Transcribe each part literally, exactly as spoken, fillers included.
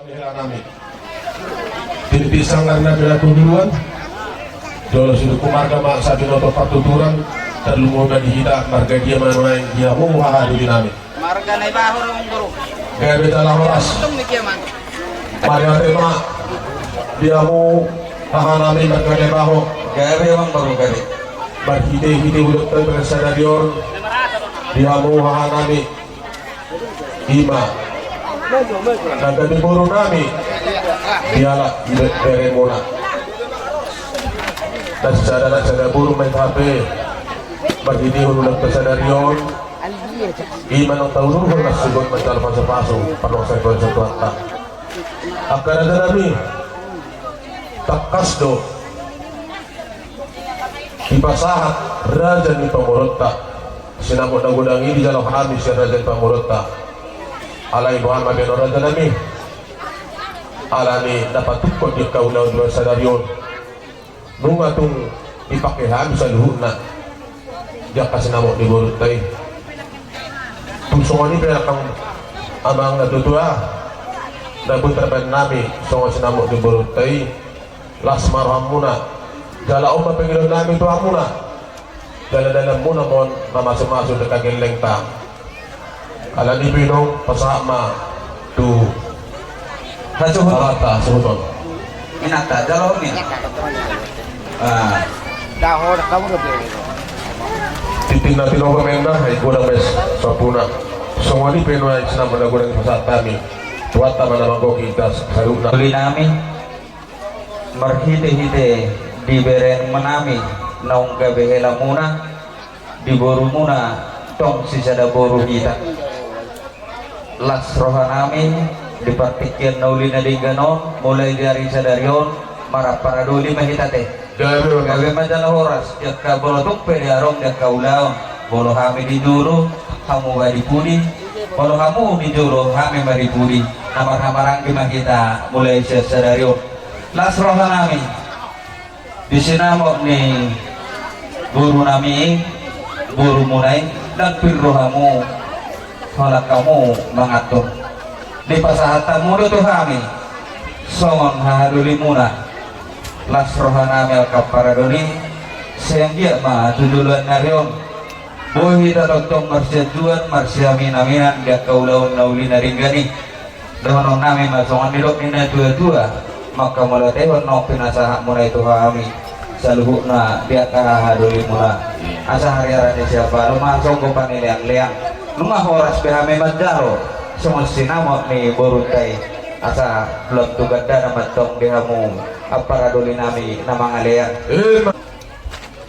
Hela nami. Tintin sanggar nami na keguruan. Jolo sidung marga ma sabinoto partuturan. Tarlumobi ma di hita marga dia ma nuaeng di hamu haha doli nami. Marga Naibaho do, Amang Boru. Gabe jala horas. Untung ni dia, Mang. Mauliate ma di hamu haha nami marga Naibaho. Gabe, Amang Boru, gabe. Marhite-hite ulaonta sadari on di hamu haha nami. Ima na gabe boru nami dialap di be-, beremuna. Na sisada na sada boru ma i hape marhitehon ulaonta sadari on. Ima na taulurhon na sogot manjalo pasu-pasu parrosa i tu Tuhanta. Angka raja nami, tangkas do dipasahat raja ni pamoruonta. Sinamot na godang i dijalo hami sian raja ni pamoruonta. Alai boha ma bahenon raja nami, ala ni na patungkot di angka ulaon sadari on, nunga tung dipake hami saluhutna di angka sinamot ni borunta i. Tung songon i pe angka amang na tuatua na boi tarbahen nami songon sinamot ni borunta i. Las ma rohamuna, jala on ma pangidoan nami tu hamuna. Jala dalanmuna ma on na mamasu-masu di angka gellengta. Ala ni i pe, inong, pasahat ma tu hasuhuton. Hasuhuton. Inanta, jalo on, Inang. Ah. Tintin na tinopa ma enda, ai godang ma i sampuna. Songon i pe nuaeng sinamot na godang dipasahat hami. Tuhanta ma na manggohi hita saluhutna. Doli nami. Marhite-hite di berenami naung gabe helamuna, di borumuna tong sisada boru hita. Las rohanami di partingkian na uli na denggan on, mulai di ari sadari on, marampara doli ma hita te. Gabe ma jala horas, di angka molo tung pe diadong di angka ulaon, molo hami di jolo, hamu ma di pudi, molo hamu di jolo, hami ma di pudi, na marhahamaranggi ma hita mulai sian sadari on. Las rohanami di sinamot ni borunami i, borumuna i, ndang pir rohamu, holan hamu manganhon. Dipasahat hamu do tu hami songon hahadolimuna. Las rohanami angka paradoli, sai anggiat ma tu joloan ni ari on boi hita tongtong marsianjuan, marsiaminaminan di angka ulaon na uli na denggan i. Dohononnami ma songon nidok ni na tuatua, manghamauliatehon naung pinasahatmuna i tu hami saluhutna di angka hahadolimuna. Asa hariara ni siapalu ma songgop panileanlean. Nunga horas pe hami manjalo songon sinamot ni borunta i. Asa lam tu gandana ma tong di hamu ampara dolinami na mangalean.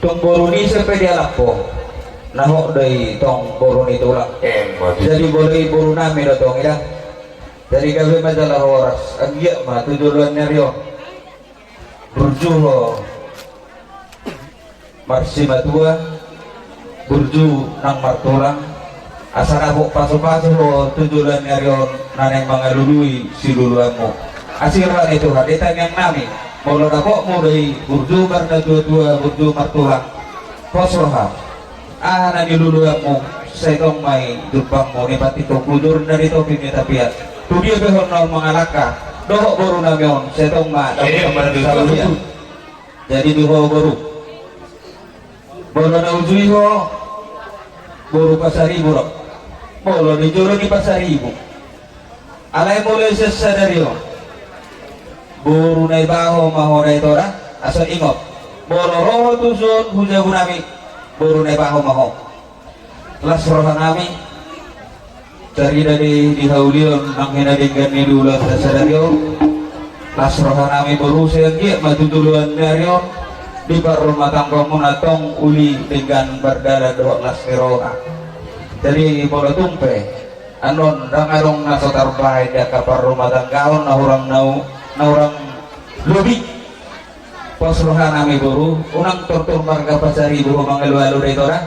Tung boru ni ise pe dialap ho, na hot do i tong boru ni tulang. Jadi molo i borunami do tong i da. Jadi gabe ma jala horas, anggiat ma tu joloan ni ari on burju ho marsimatua, burju nang martulang, asa dapot pasupasu ho tu joloan ni ari on na naeng mangalului siluluanmu. Asi roha ni Tuhan, di tangiangnami, molo dapotmu do i burju marnatuatua, burju martulang, pos roha. Aha na niluluanmu, sai tong ma i jumpangmu, ni pantikkon bujur na di topi ni tapian. Tu dia pe ho na mangalangka dohot borunami on, sai tong ma. Jadi di ho boru, molo na uju i ho boru Pasaribu do. Molo di jolo ni Pasaribu. Alai molo sian sadari on boru Naibaho ma ho da i tora, asa ingot. Molo ro ho tu son tu jabunami, boru Naibaho ma ho. Las rohanami, tarida di, di haulion nang hina denggan ni dula sadari on. Las rohanami boru, sai anggiat ma tu joloan ni ari on di parrumatanggaonmuna tong uli denggan mardalan dohot las ni roha. Jadi molo tung pe annon ndang adong na so tarbahen di angka parrumatanggaon na hurang nau, na hurang lobi. Pos rohanami boru, unang tortor marga Pasaribu ho mangalualu da i tora.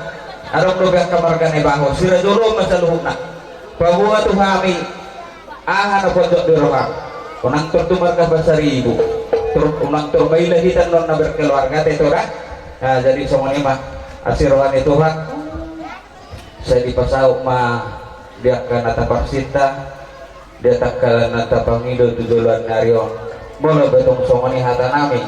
Adong dope angka marga Naibaho, sirajolo ma saluhutna. Paboa tu hami aha na ponjot di roham. Unang tortor marga Pasaribu. Tor, unang tor maila hita annon na berkeluarga te tora. Nah, jadi songon i ma asi roha ni Tuhan. Sai dipasaut ma di angka na taparsinta. Dia takkala na tapangido tu joloan ni ari on. Molo pe tung songon i hata nami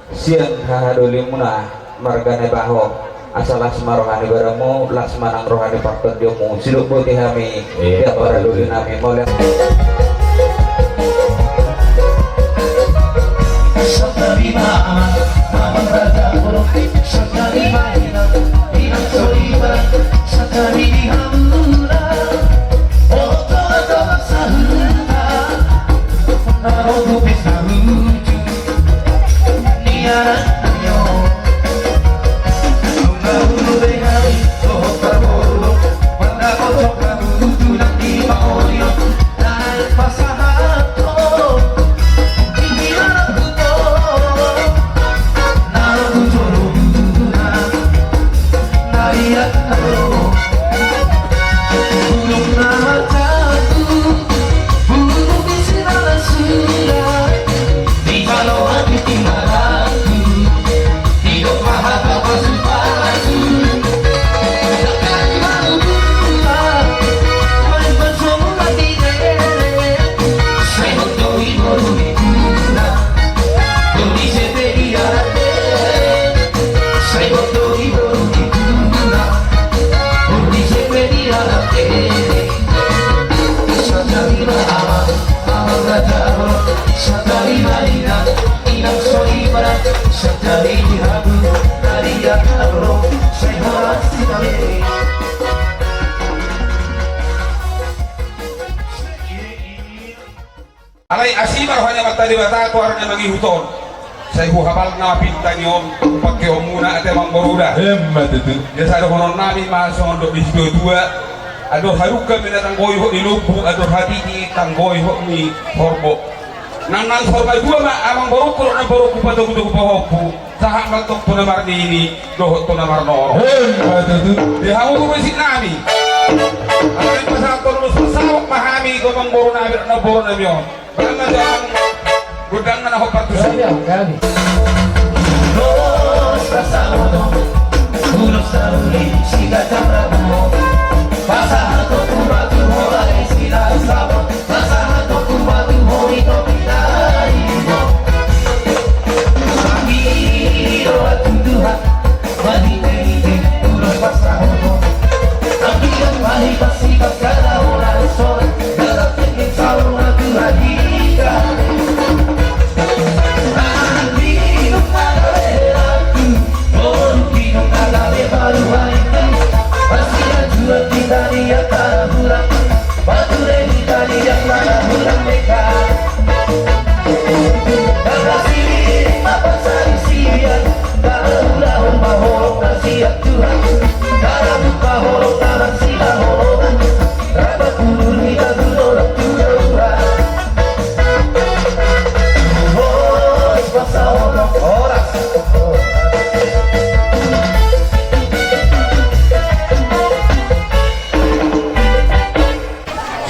sian hahadolimuna marga Naibaho, asa las ma roha ni badanmu, las ma nang roha ni partondionmu. Sidok boti hami. Iya, di ambaradoli nami. Mauliate. Alai asi ma roha ni Amanta Debata tu ari na mangihut on. Sai huhapal nama pinta ni on pangkeonmuna ate amangboru da. Emma tutu. Biasa dohonon nami ma songon dok ni situatua. Andor hadungka ma na tanggoihon ni lombu, andor hatiti tanggoihon ni horbo. Nang nang saur matua ma amangborungku dohot namborungku patogutogu pahompu. Sahat ma tong tu na marnini dohot tu na marnono. Emma tutu. Di hamu musik nami. Alai pasahathon ulos pasahat ma hami tu amangboru nami dohot namboru nami on. Bang na jang gondang na hombar tusi. Ulos pasahat ma tu amangboru nami on.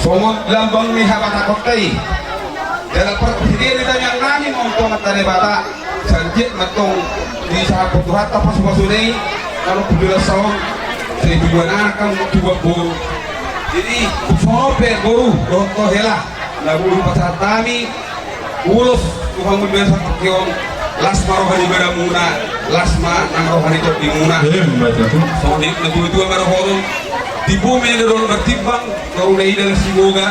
Songon lambang ni habatahonta i. Jala parhitean ni tangiang nami ma on tu Amanta Debata. Sai anggiat ma tong disahapon Tuhanta pasupasuna i. Nang tu joloan on sai tubuan anak hamu tubuan boru. Jadi songon on pe boru dohot ho hela na boi hupasahat hami. Ulos tu hamu di bagasan pangkeon, las ma roha ni badanmuna, las ma nang roha ni tondimuna. Emma tutu. Songon i na tuatua ma dohonon, timbo ma i na dohot martimbang, toru na ida na siboga.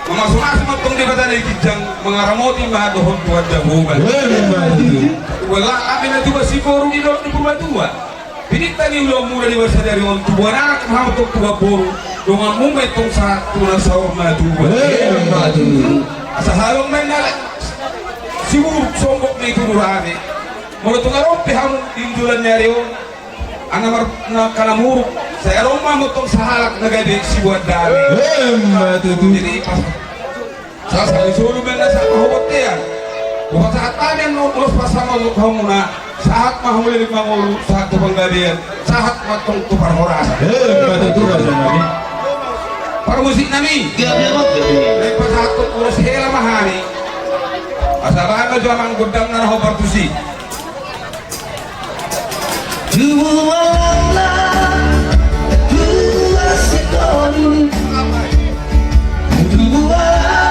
Mamasumasu ma tong Debata na di ginjang, mangaramoti ma dohot Tuhan Jahowa. Emma tutu. Uala hami na tubu siboru di dolok ni Purbatua. Pinta ni ulaonmuna di bagasan sadari on, tubuan anak ma hamu tong tubuan boru, donganmu ma i tong sahat tu na saur matua. Emma tutu. Asa halong ma i na siburuk songgop ma i tu rame. Molo tung adong pe hamu di joloan ni ari on, angka na mar-, na angka na muruk, sai adong ma hamu tong sahalak na gabe siboan dame. Emma tutu. Jadi pas Sasa di solu ma na sahat tu bontean. Hupasahat hami annon ulos pasahat ma tu hamuna. Sahat ma hamu leleng mangolu, sahat tu panggabean, sahat ma tong tu parhorasan. Eh, emma tutu raja nami. Parmusik nami. Gabe ma. Pasahat tu ulos hela ma hami. Asa bahen ma jo amang gondang na hombar tusi. Tubuan anak, tubuan sitolu. Tubuan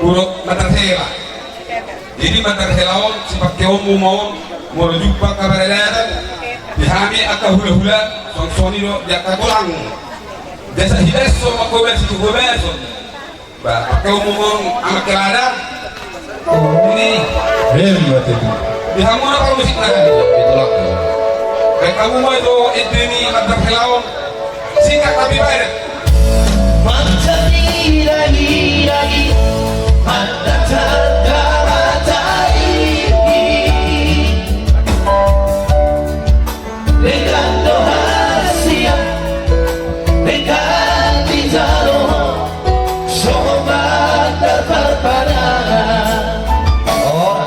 Molo mandar hela. Jadi mandar hela on, sipangkeonmu ma on, molo jumpa angka paradaton, di hami angka hulahula, songon i do di angka tulang. Jasa hidas so mangkobasi tu hobason. Ba, pangkeonmu ma on, anak kelada. Ini. Hebat itu. Di hamu na parmusik na. Itulah. Baik, hamu ma ito, inti ni mandar hela on. Singkat tapi padat. Mancari lagi-lagi, mata terkamatai. Dengan doa siap, dengan dijalo, sobat terperpada. Oh.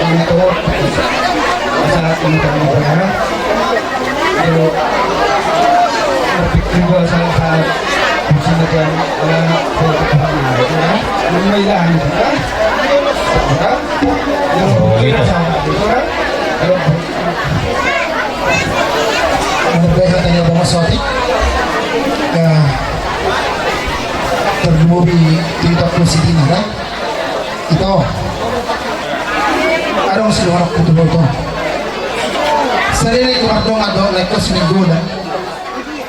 Untuk masyarakat yang terhormat, untuk berpikir juga salah satu bisa dengan anak buah kita, ya. Ini mah hilang, gitu, kan? Gitu, kan? Yang Oh, berpikir iya. Sama, gitu, kan? Kalau Luar biasa tadi Abang Mas Wati. Ya. Terlebih di TikTok Sidina, kan? Ito. Adong si orang kutu boto. Sering ku mardongan do, naik kos minggu, kan?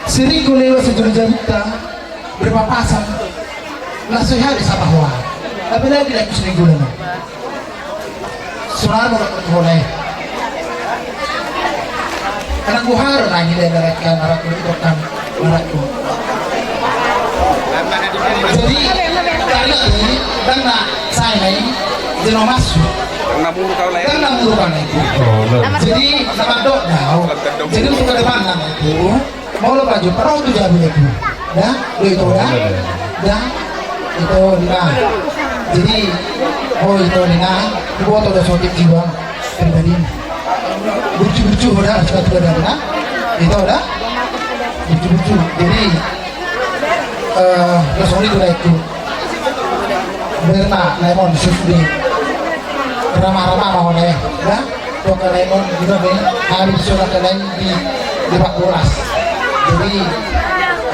Sering ku lewat sejuru jabita. Berpapasan. Langsung hari sama hoa. Tapi lagi, lagi sering gula, no. Soalna molo tu hona i. Karena gua harus nanya dia mereka, mereka itu kan, mereka. Jadi, karena ini, karena saya ini, dia mau masuk. Karena mulu kau lah ya. Karena mulu kau lah itu. Oh, no. Jadi, sama dok, no. Jadi, untuk ke depan, nah, itu. Molo pajumpang, ro tu jabu itu. Da, do ito da. Da, ito da. Jadi, oh, ito da. Huboto do sotik jiwa pribadi. Burju-burju da, sepatu da, da. Ito da. Burju-burju. Jadi, eh, do sotik da itu. Berna, lemon, sufdi. Ramah-ramah mau ne, ya. Bukan lemon juga be, habis sudah kena di, di Pak Boras. Jadi,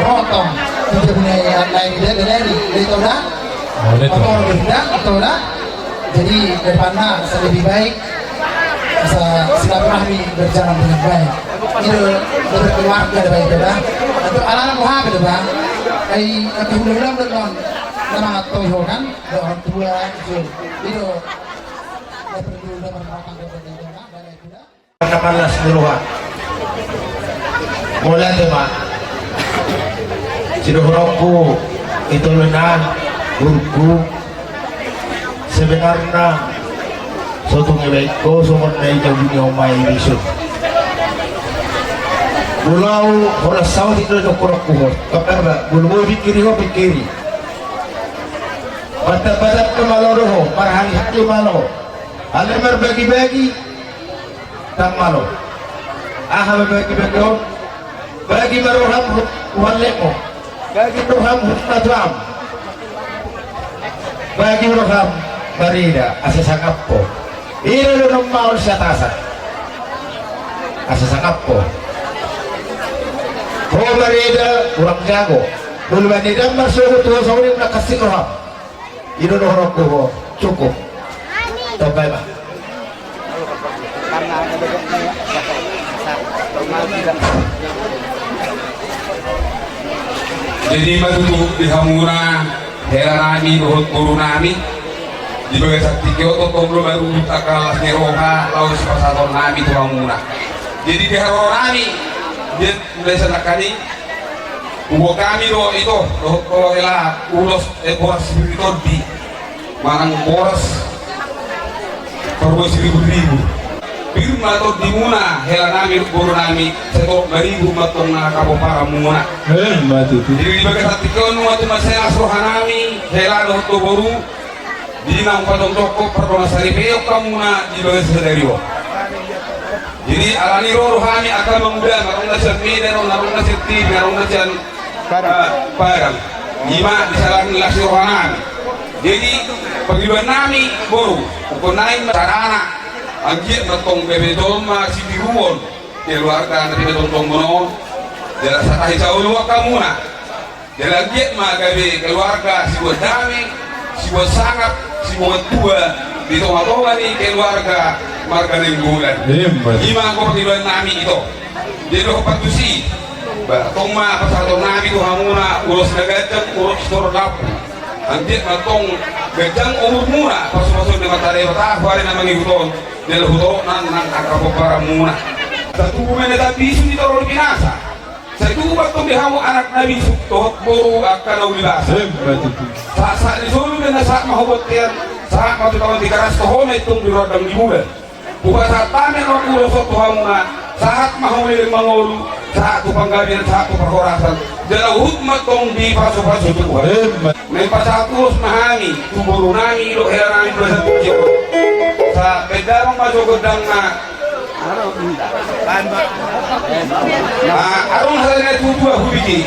rotong, tidak punya yang lain, dia dari, dia tahu dah. Oh, dia tahu. Motor dia, tahu dah. Jadi, ke depanna, lebih baik, asa silaturahmi berjalan dengan baik. Ini berkeluarga ada baik, dah. Untuk anak-anak mau apa, dah, Bang? Ai, aku udah bilang, udah, Bang. Nama atau kan? Ada orang tua, gitu. Itu. Ada perlu, ada perlu, ada perlu, ada perlu. Kata palas ni roha. Mauliate ma. Sidohononku, ito lena, gurku. Sebenarna, so tung ibaen ho, songon na i jabu ni omai risun. Molo au, holan saut i do jokkorongku ho. Kabar ba, molo mau pikiri ho, pikiri. Mantap-mantap ke malo do ho, marhali-hali malo. Alai marbagi-bagi, Ndang malo. Aha ma bagi-bagi on? Bagi ma roham, Tuhan lemo. Bagi roham, Tuhan tuam. Bagi roham, marida, asa sangap ho. Ida do na maol siatasan. Asa sangap ho. Ho marida, hurang jago. Molo marida, marsogot tu ho songon i, na kasih roham. I do dohononku ho, cukup. Tombai ma. Jadi ma tutu di hamuna, hela nami dohot boru nami, di bagasan tingki on tongtong do marurut angka las ni roha laho sipasahaton nami tu hamuna. Jadi di haroro nami, di bagasan angka ni, Huboan hami do ito, dohot hela ulos, eh, boras siribu tondi. Manang boras parbue siribu-ribu. Pir ma tondimuna, hela nami, boru nami, sai torop ma ribu ma tong na hapomparanmuna. Eh, ma tutu. Jadi di bagasan tingki on nunga tumasa las roha nami, hela dohot boru, Di na umpatongtongkon pardongansaripeon hamuna di bagasan sadari on. Jadi, alani ro roha nami angka amanguda, na ro na sian Medan, na ro na sian Tebe, na ro na sian, eh, Padang. I ma disalahi las ni roha nami. Jadi, pangidoan nami, boru, ingkon nai ma carana, anggiat ma tong gabe jolma sitiruon. Keluarga na pinatongtong muna on. Jala satahi saoloan hamuna. Jala anggiat ma gabe keluarga siboan dame, siboan sangap, siboan tua di tongatonga ni keluarga marga Nainggolan. Ima anggo pangidoan nami ito. Jadi dohot pantusi, ba tong ma pasahaton nami tu hamuna ulos na ganjang, ulos sitorop lambok. Anggiat ma tong ganjang umurmuna, pasupasu ni Amanta Debata, huari na mangihut on, jala hutorop nang angka pomparanmuna. Tatubu ma na tambisu di torop ni pinasa. Sai tubu ma tong di hamu anak na bisuk dohot boru angka na uli basa. Sahat sahat ni solu ma na sahat ma ho bontean, sahat ma tu taon Tigaras, toho ma tong di rondang ni bulan. Hupasahat hami on ulos on tu hamuna, sahat ma hamu leleng mangolu, sahat tu panggabean, sahat tu parhorasan, jala huhut ma tong dipasupasu Tuhan. Naeng pasahat ulos ma hami tu boru nami dohot hela nami, basa tu jolo. Sa baen damang ma jo gondangna. Adong hata na tutu hubege.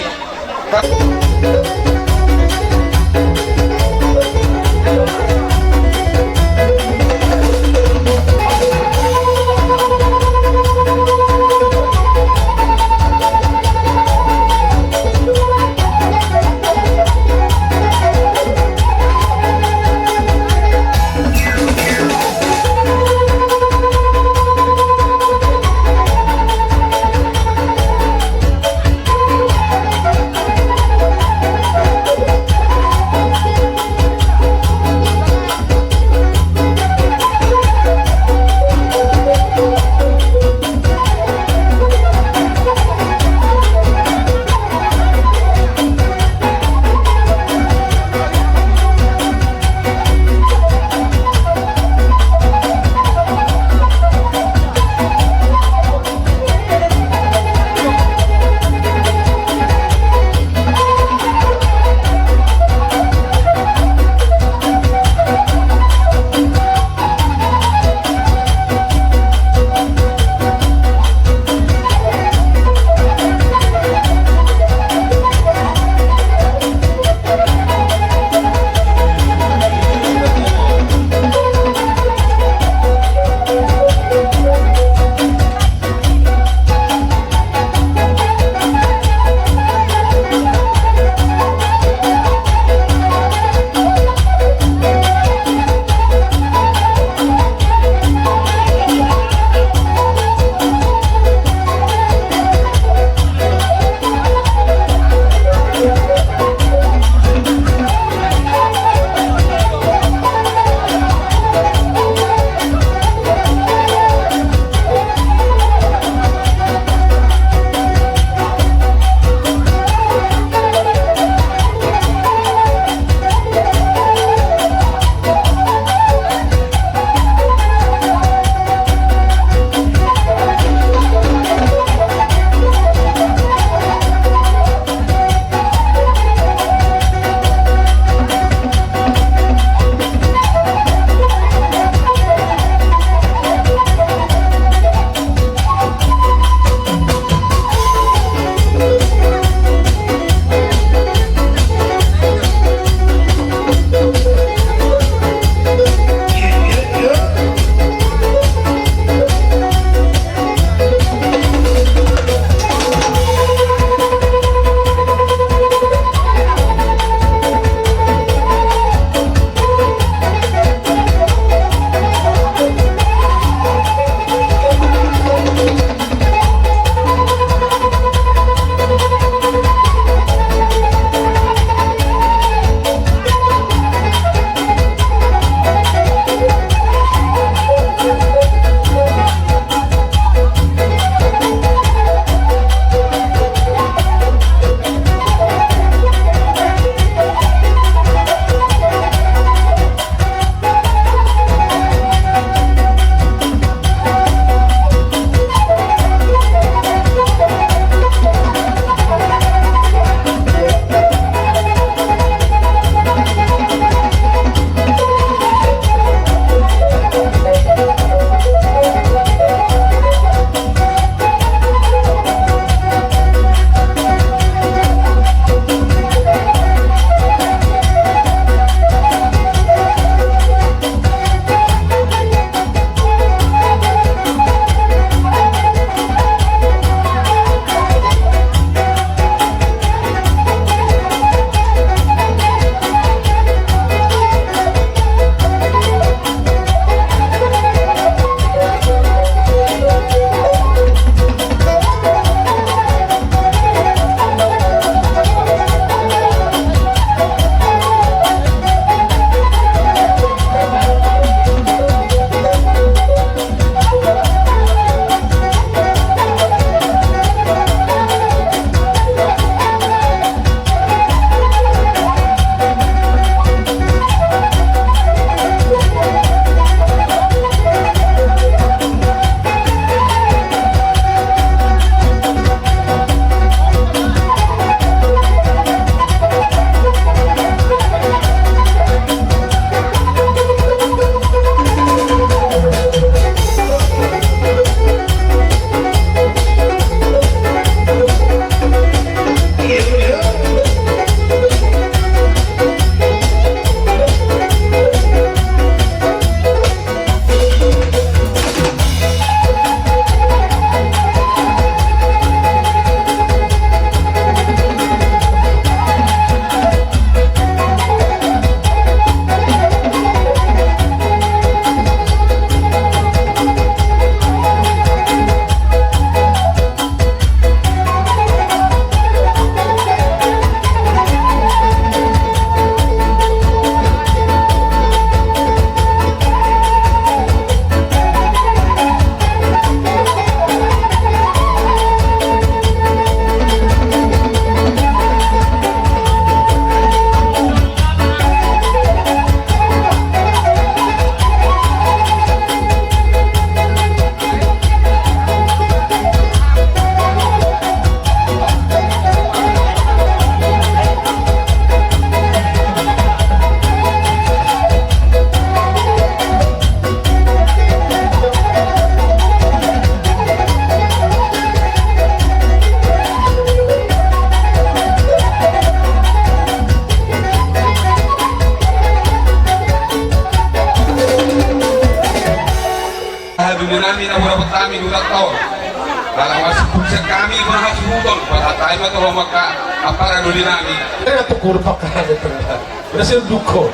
Ai ma toho maka apara doli nami. Ena tu kurpa kaget tengah. Ena senduk ho.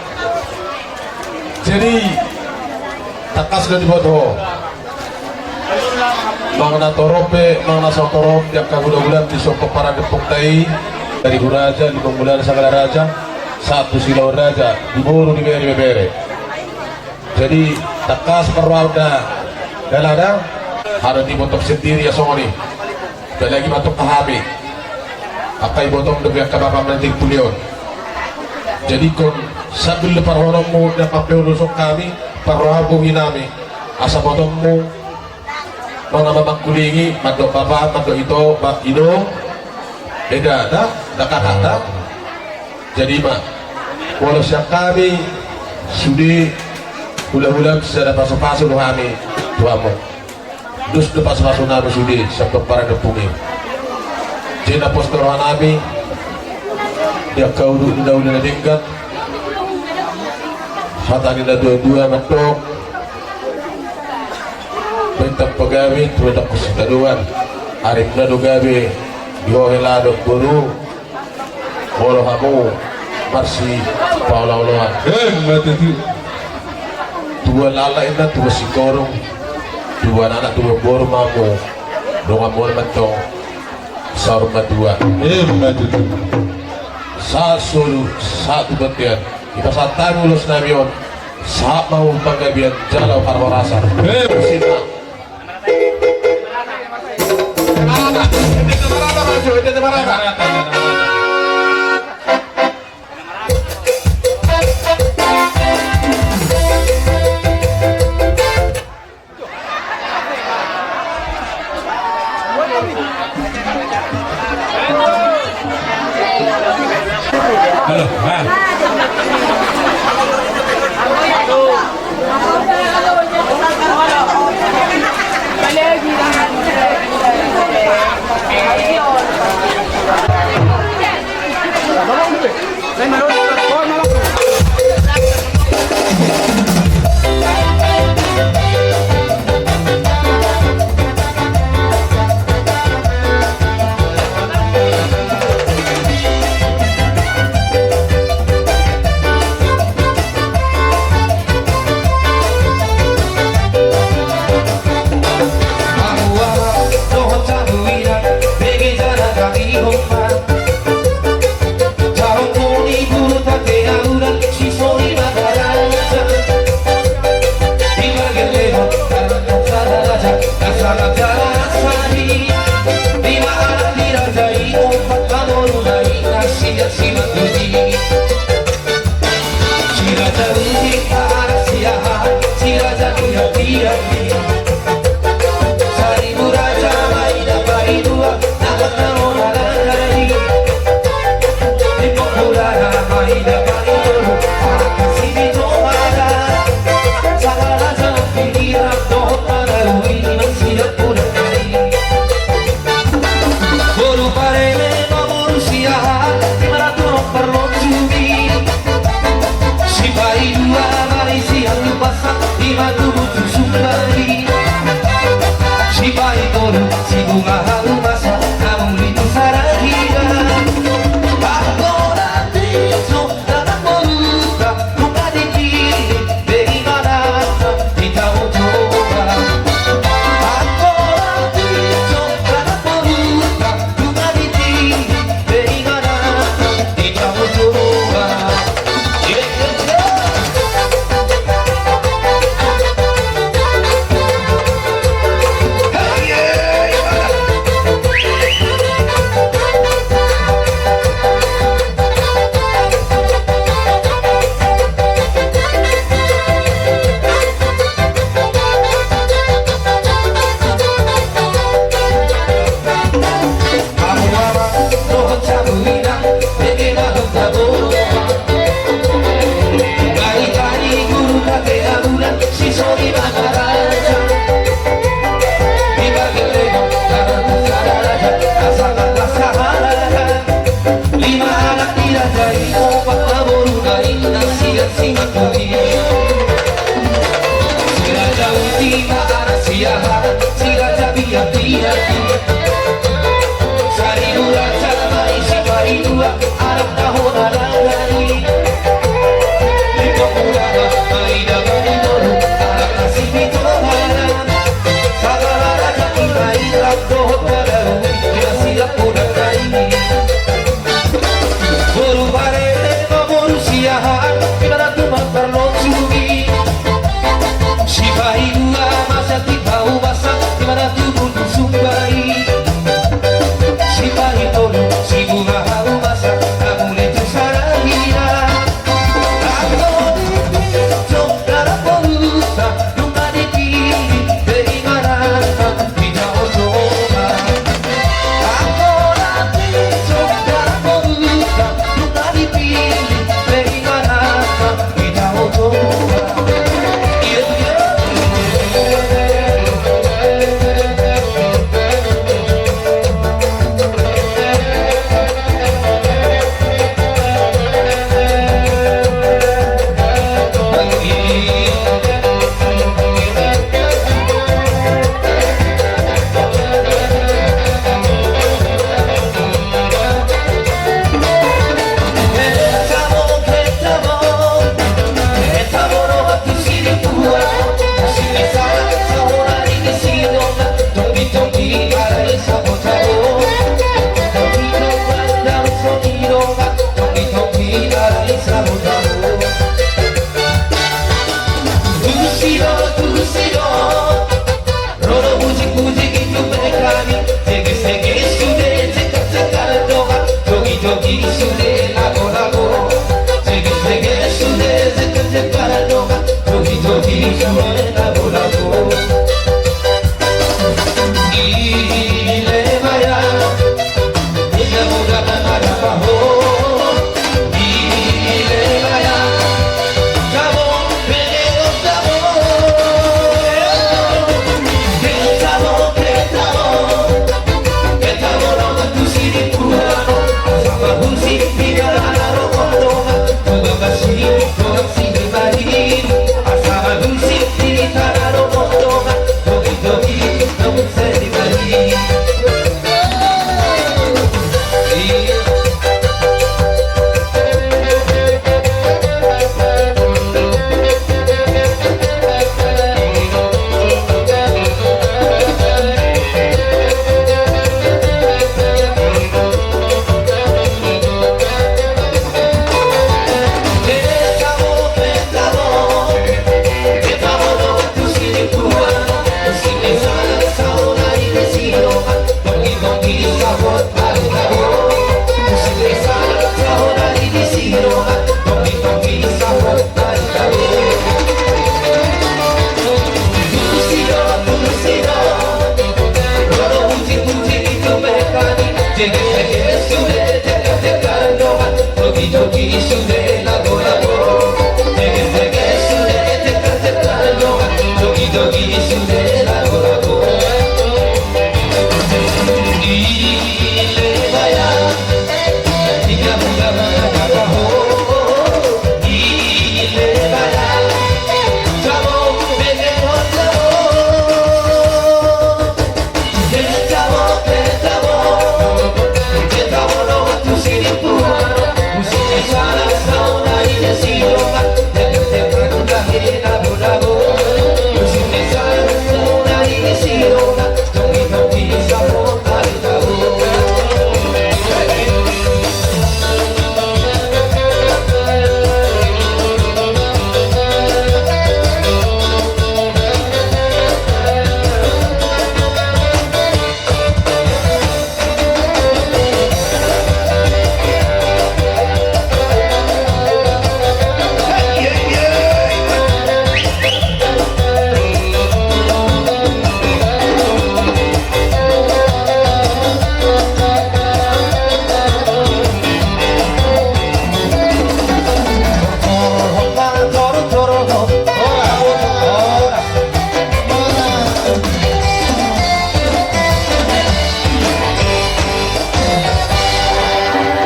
Jadi tangkas do diboto ho. Manang na torop pe, manang na so torop, di angka hula-hula di sopo paradempung ta i, dari Huraja, Limambulan Sagala Raja, sahat tu Silaon Raja, di boru, di bere, di bebere. Jadi tangkas parrohaon da dalana, harus diboto sendiri ia songon i. Apalagi ma tong hami angka ibotong dope angka bapam na tingki puli on. Jadi ingkon sambil do parrohaononmu na mampeuluson hami, parrohamu bohi nami, asa botommu nona mamangkulingi mandok bapa, mandok ito, ba ino, eda da, da kakak da. Jadi ma, molo sian hami sude hula-hula, sada pasu-pasu do hami tu hamu. Dos do pasu-pasu nami sude sian pomparan ni ompung i. Jadi na pos do roha nami di angka ulu ni na uli na denggan. Hata ni na dua-dua mandok, bintang pagabe tu bintang kusitadoan. Arimna do gabe di ho hela dohot boru. Molo hamu marsipaolo-oloan. Emma tutu. Tubuan laklak inna, tubuan singkoru, tubuan anak, tubuan boru ma hamu. Dongan muna mantong saur matua. Emma tutu. Sahat solu, sahat tu bontean. Dipasahat hami ulos nami on. Sahat ma tu panggabean jala parhorasan. Emma. Sinna. Halo, ha.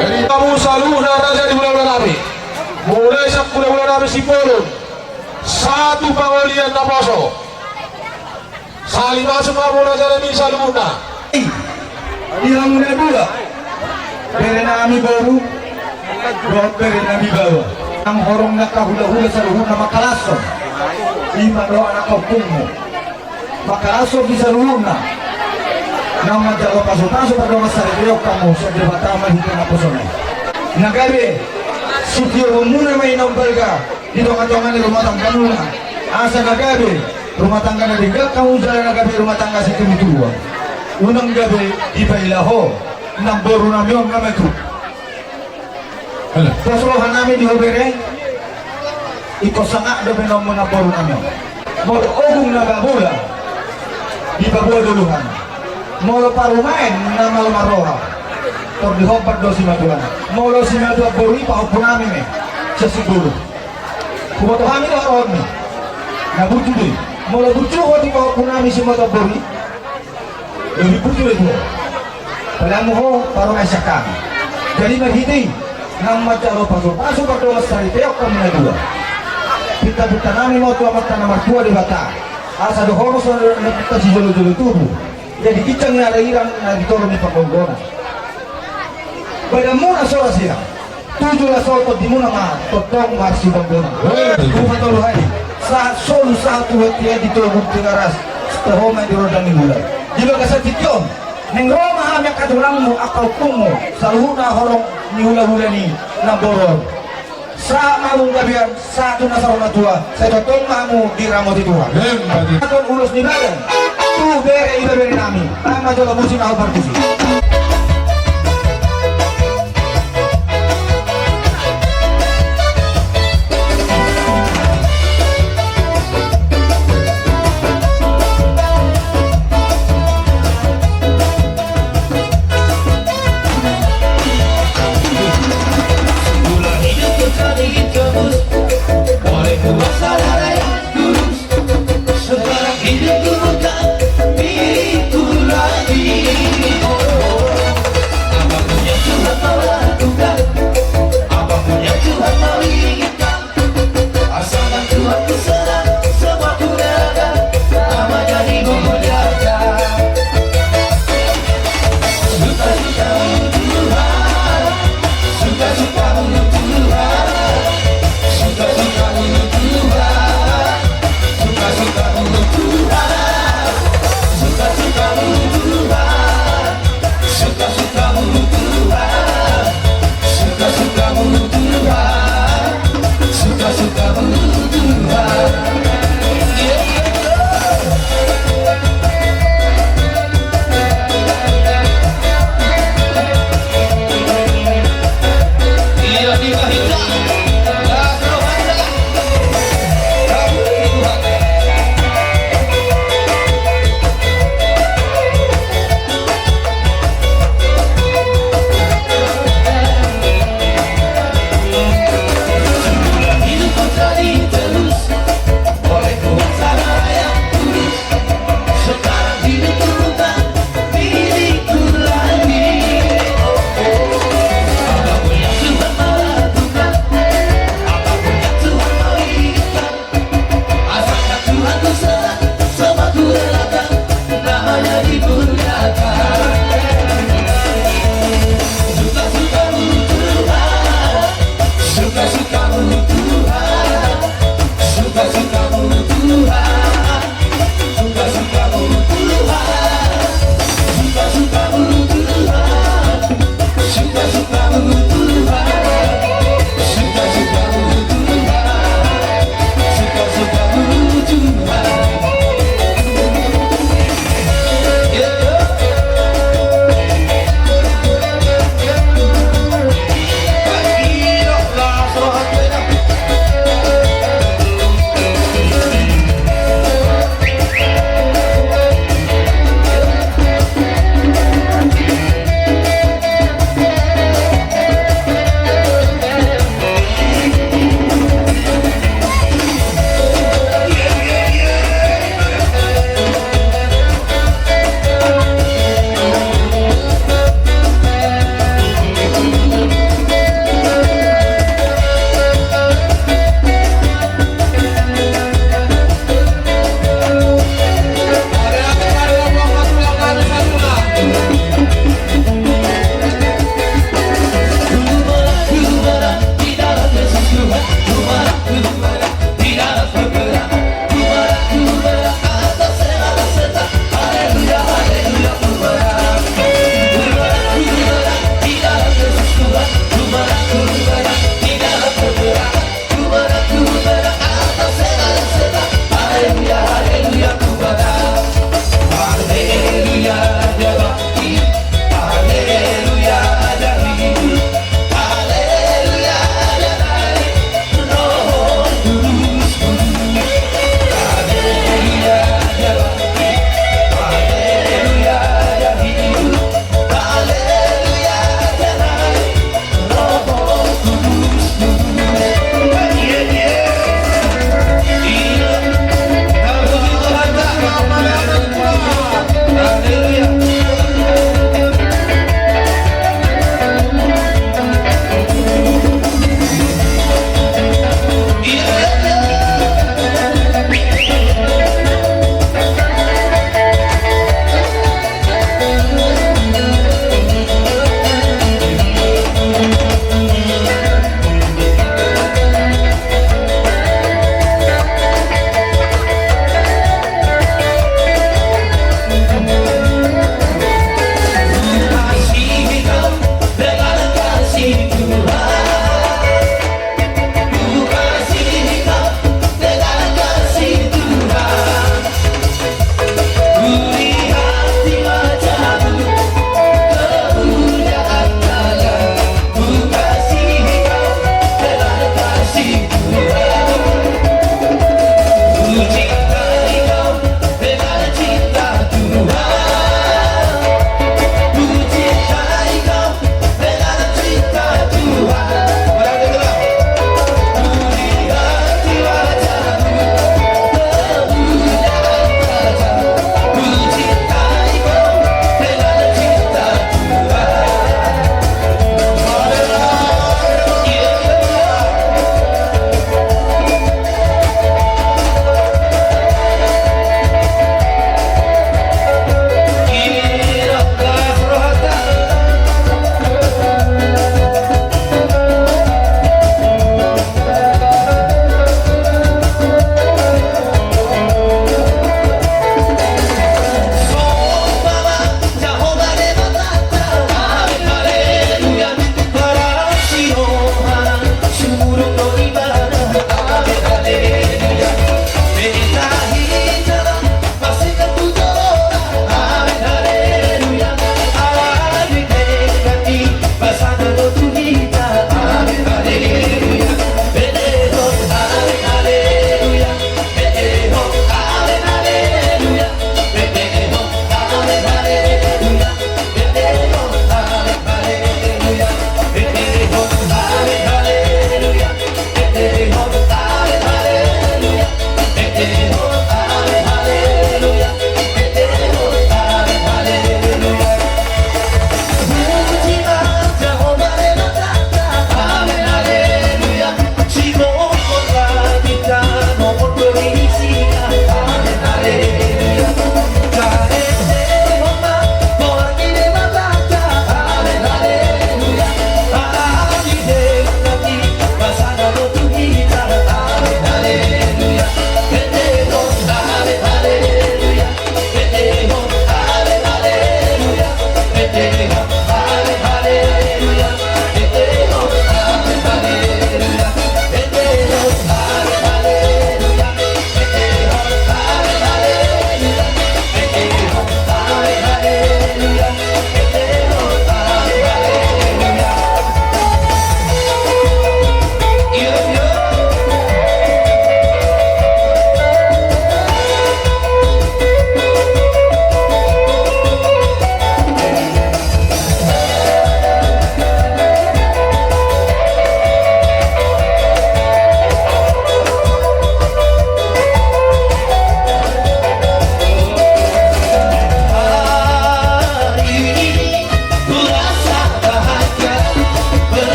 Jadi, hamu saluhutna raja ni hulahula nami, mulai sian hulahula nami Simbolon sahat tu pangolian naposo. Sali masuk ma muna jala ni saluhutna. Di hamu na dua, bere nami boru dohot bere nami baoa, nang horong ni angka hulahula saluhutna mangkalashon. I ma dohot angka ompungmu mangkalashon di saluhutna. Nang manjalo pasupasu pardongan saripeon hamu sian Debata marhite naposona i. Na gabe sitiohonmuna ma i naung balga di tongatonga ni rumah tanggamuna, asa na gabe rumah tangga na denggan hamu jala na gabe rumah tangga situbutubuan. Unang gabe dipaila ho namboru nami on nama tu. Pos roha nami di ho bere, ingkon sangap dope naung muna namboru nami on. Molo ogung na babola dipaboa doluhana. Molo parumaen na malo marroha, tor dihombar do simatuana. Molo simatua boru i pahompu nami ma i sian Simbolon. Huboto hami do haroroanmi. Na burju do i. Molo burju ho di pahompu nami simatua boru i, lobi burju do i tu ho. Paling hamu ho parumaen sian hami. Jadi marhite i, nang manjalo pasupasu pardongan saripeon hamu na dua, pintapinta nami ma tu Amanta na martua Debata, asa dohonon songon na pinta sijolojolo tubu. Jadi ginjang ni ariran na di toru ni panggonggonan. Badanmuna so ra sirang, tuju laos tondimuna ma tongtong marsibanggonan. Hei. Hupa tolu hali, sahat solu sahat tu bontean, di togu Tigaras, sitio ma i di rondang ni bulan. Di bagasan tingki on, naeng ro ma hami angka tulangmu, angka ompungmu, saluhutna horong ni hulahula ni namboru on. Sahat ma hamu gabean, sahat tu na saur matua, sai tongtong ma hamu diramoti Tuhan. Emma tutu. Ulos ni badan tu bere, ibebere nami, nang manjalo musik na hombar tusi.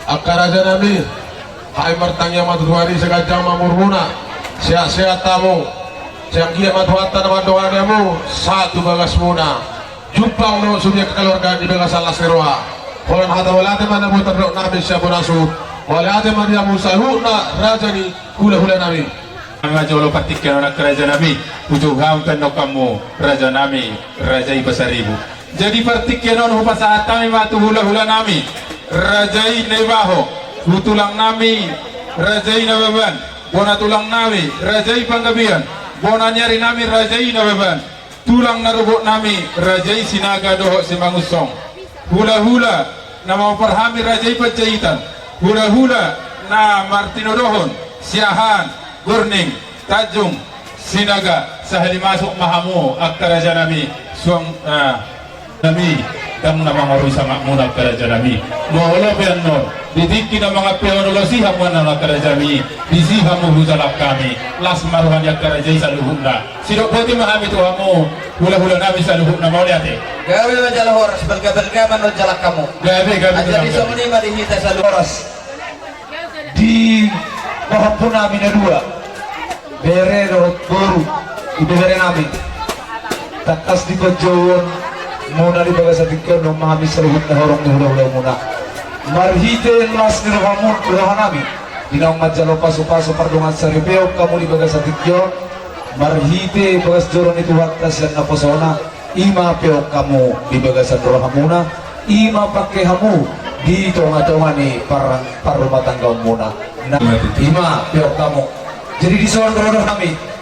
Angka raja nami, hai martangiang ma tu Tuhan i, sai ganjang ma umurmuna, sehat-sehat hamu, sai anggiat ma Tuhanta na mandongani hamu sahat tu bagasmuna. Jumpang ma sude keluarga di bagasan las ni roha. Holan hata mauliate ma na boi tardok nami sian bona suhut. Mauliate ma di hamu saluhutna raja ni hulahula nami. Ima jolo partingkian on angka raja nami, uju hami pe annon hamu raja nami, raja i Pasaribu. Jadi partingkian on hupasahat hami ma tu hulahula nami, raja i Naibaho, tu tulang nami, raja i Nababan, bona tulang nami, raja i Panggabean, bona ni ari nami, raja i Nababan. Tulang na rorobot nami, raja i Sinaga dohot Simangunsong. Hulahula na mamompar hami, raja i Panjaitan. Hulahula na martinodohon, Siahaan, Gorning, Tanjung, Sinaga, sahali masuk ma hamu angka raja nami, suang, ah, nami, ndang na mangarui samatmuna angka raja nami. Molo pe annon, di tingki na mangampehon ulos i hamu annon angka raja nami, disi hamu hujalang hami, las ma roha ni angka raja i saluhutna. Sidok boti ma hami tu hamu, hulahula nami saluhutna, mauliate. Gabe manjalo horas, balga-balga ma annon jalang hamu. Gabe, gabe. Jadi songon i ma di hita saluhutna. Horas. Di pahompu nami na dua, bere dohot boru, di bere nami. Tangkas di panjouon muna di bagasan tingki on, nunga hami saluhutna horong ni hulahula muna. Marhite las ni rohamu, rohanami, di naung manjalo pasupasu pardongansaripeon hamu di bagasan tingki on, marhite bagas joro ni Tuhanta sian naposona, i ma peon hamu di bagasan rohamuna, i ma pangke hamu di tongatonga ni par-, parrumatanggaonmuna. Na, i ma peon hamu. Jadi dison ro do hami.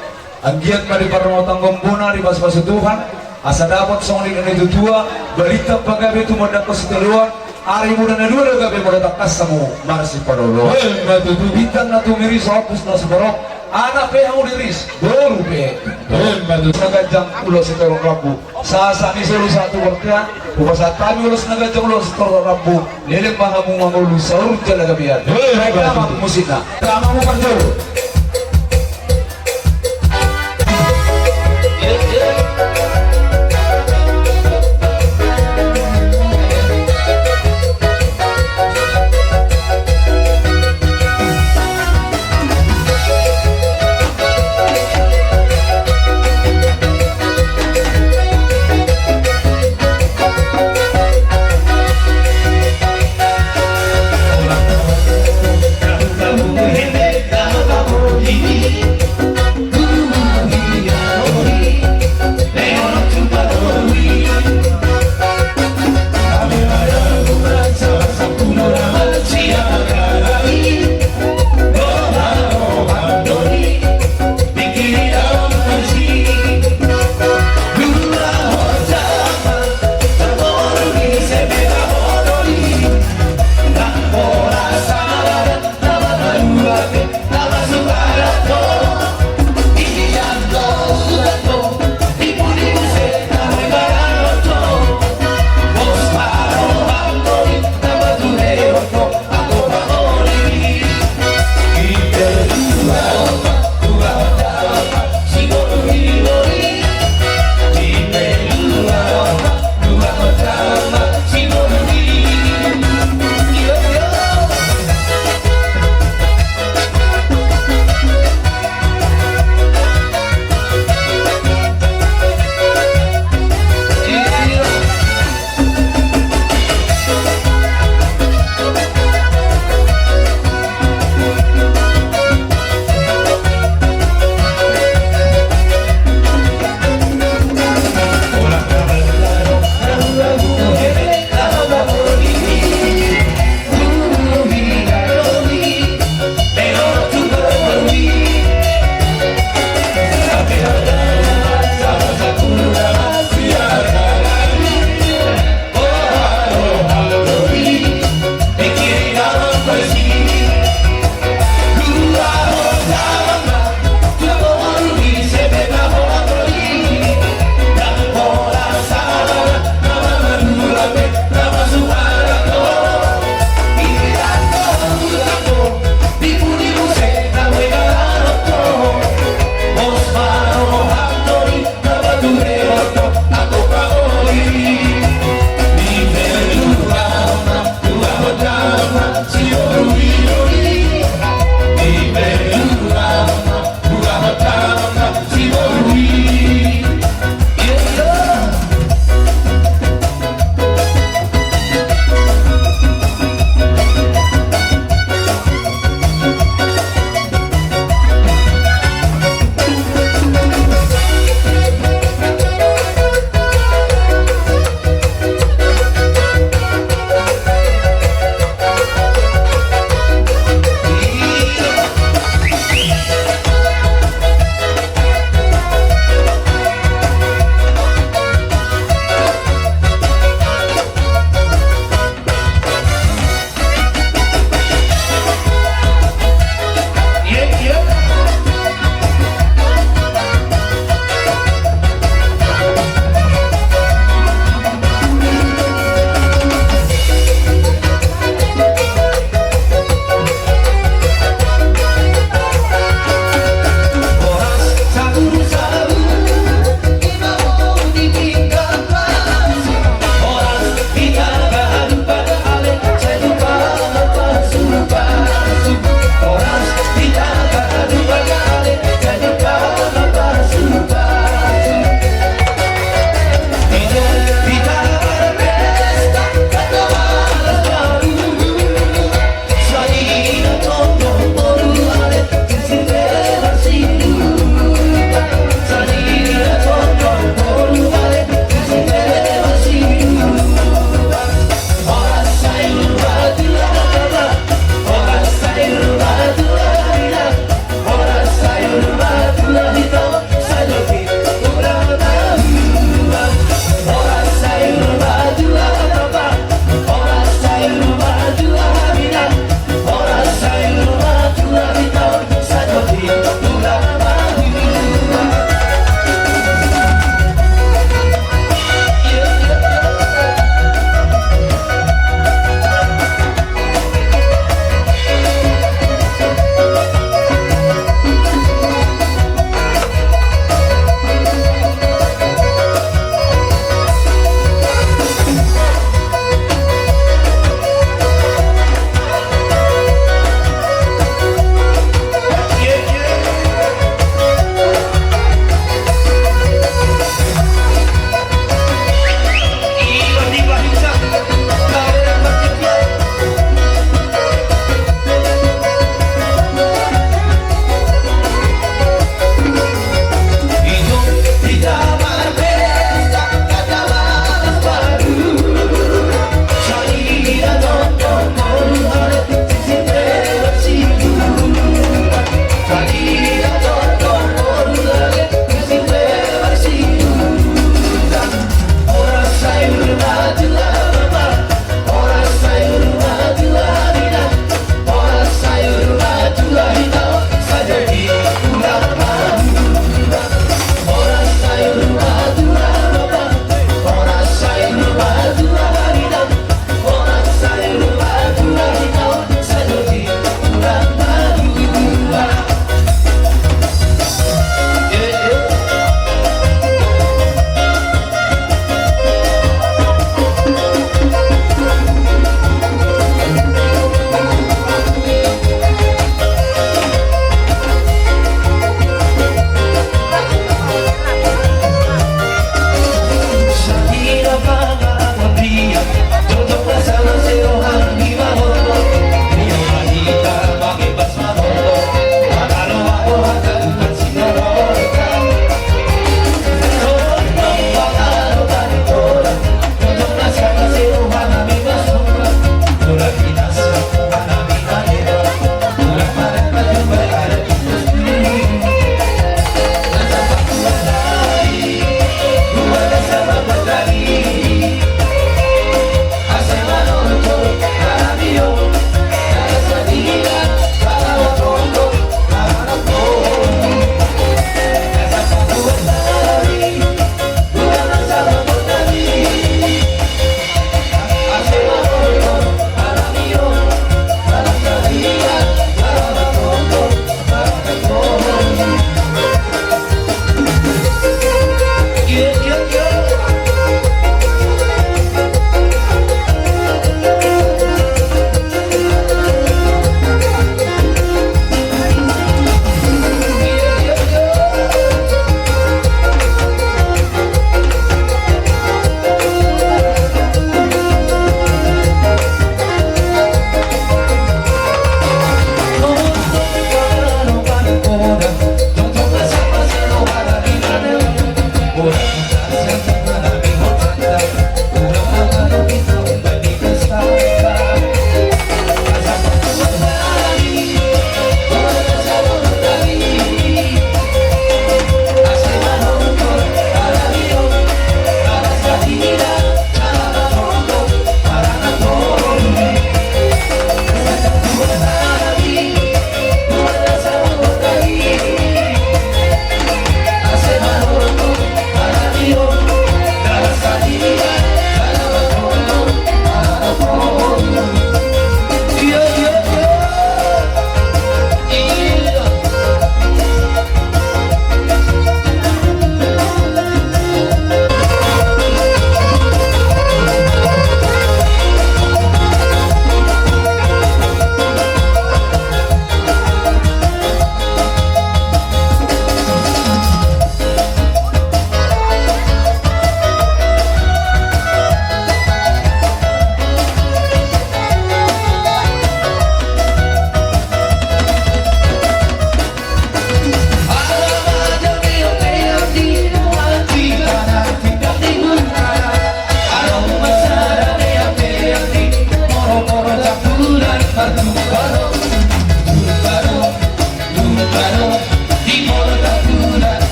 Anggiat ma diparrumatanggaon bona, dipasupasu Tuhan, asa dapot songon nidok ni natuatua, balintang pagabe tumundalhon sitadoan, ari muda na dua do gabe molo tangkas hamu marsipaolooloan. Emma tutu. Bintang na tumirik, ombus na sumorop, anak pe hamu diris, boru pe. Emma tutu. Na ganjang ulos sitorop rambu. Sahat ni solu sahat tu bontean, hupasahat hami ulos na ganjang ulos sitorop rambu, leleng ma hamu mangolu saur jala gabean. Hei, baik, baik, damang tutu. Musikna. Damang mu parjolo.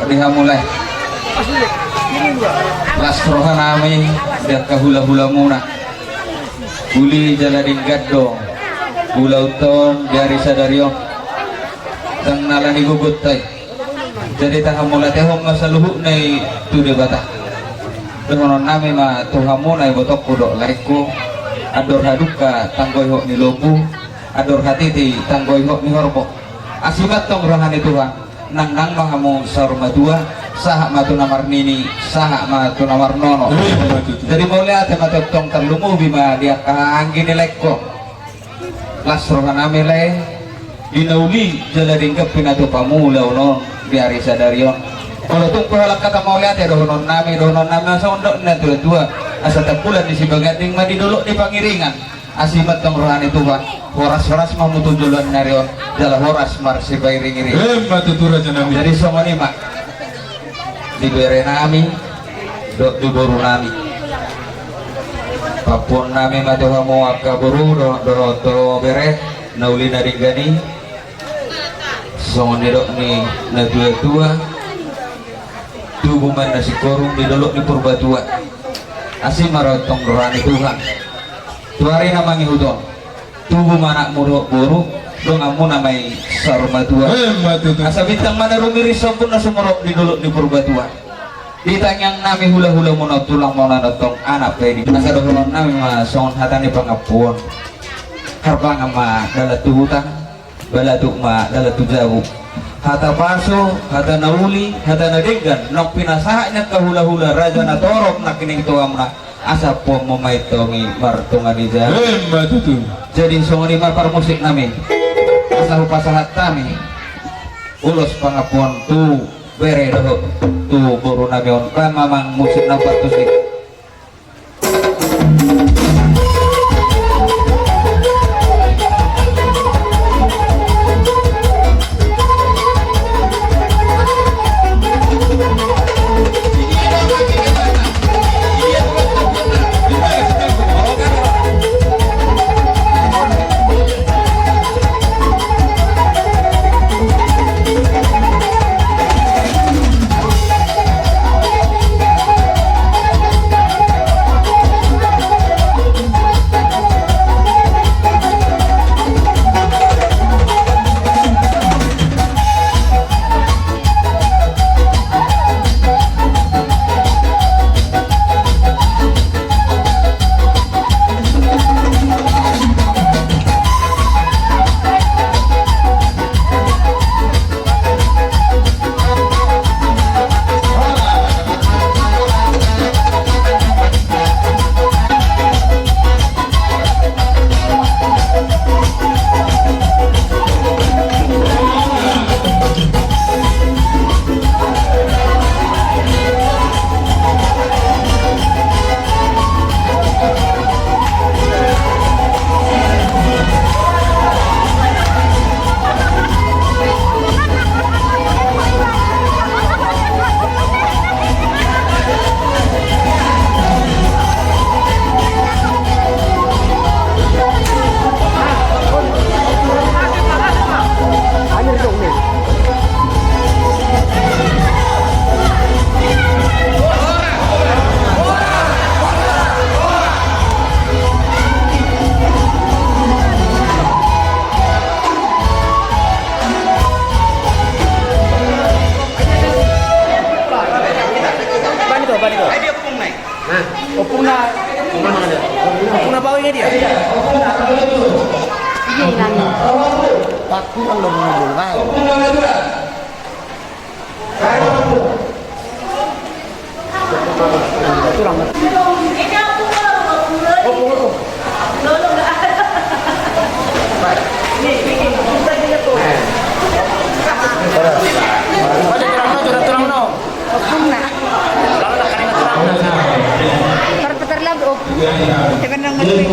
Di hamu lae. Las roha nami di angka hula-hula muna. Uli jala denggan do ulaonta on di ari sadari on. Ndang na ala ni gogonta i. Jadi tahamauliatehon ma saluhutna i tu Debata. Dohonon nami ma tu hamu na ibotongku dohot laengku. Andor hadungka tanggo ihot ni lombu. Andor hatiti tanggo ihot ni horbo. Asi ma antong roha ni Tuhan. Nangnang ma hamu saur matua, sahat ma tu na marnini, sahat ma tu na marnono. Jadi mauliate ma antong, tarlumobi ma di angka anggi ni laengku. Las roha nami lae, di na uli jala denggan pinatupa hamu ulaon on di ari sadari on. Molo tung pe holan hata mauliate dohonon nami, dohonon nami ma songon dok ni natua-tua, asa tambulan ni sibaganding ma di dolok ni Pangiringan. Asi ma antong roha ni Tuhan, horas-horas ma hamu tu joloan ni ari on, jala horas marsipairing-iring. Emma tutu raja nami. Jadi songon i ma di bere nami dohot di boru nami. Pampuon nami ma tu hamu angka boru dohot, dohot tu bere na uli na denggan i. Songon nidok ni natua-tua, tubu ma na singkoru di dolok ni Purbatua. Asi ma antong roha ni Tuhan. Tu ari na mangihut on, tubu ma anakmu dohot boru, donganmuna ma i saur matua. Emma tutu. Asa bintang ma na rumiris, ombun na sumorop di dolok ni Purbatua. Di tangiang nami hula-hula muna, tulang muna antong anak pe di. Asa dohonon nami ma songon hata ni pangampu on. Harbangan ma dalan tu huta, balatuk ma dalan tu jabu. Hata pasu, hata na uli, hata na denggan naung pinasahat ni angka hula-hula, raja na torop nangkining tu hamuna. Asa ampuonmu ma i antong i martonga ni jabu. Emma tutu. Jadi songon i ma parmusik nami. Asa hupasahat hami ulos pangampu on tu bere dohot tu boru nami on. Baen ma amang musik na partusik. Bani to, bani to. Hah? Opung na. Opung na bawang dia. Iya, inang. Paku kan lo ngomong, Bang. Tulang. Opung, opung. Pada tulang no, tulang, tulang no. Opung na. Tulang na, kan tulang na. Tar-, tar lagu, opung. Tekan nang ngerti.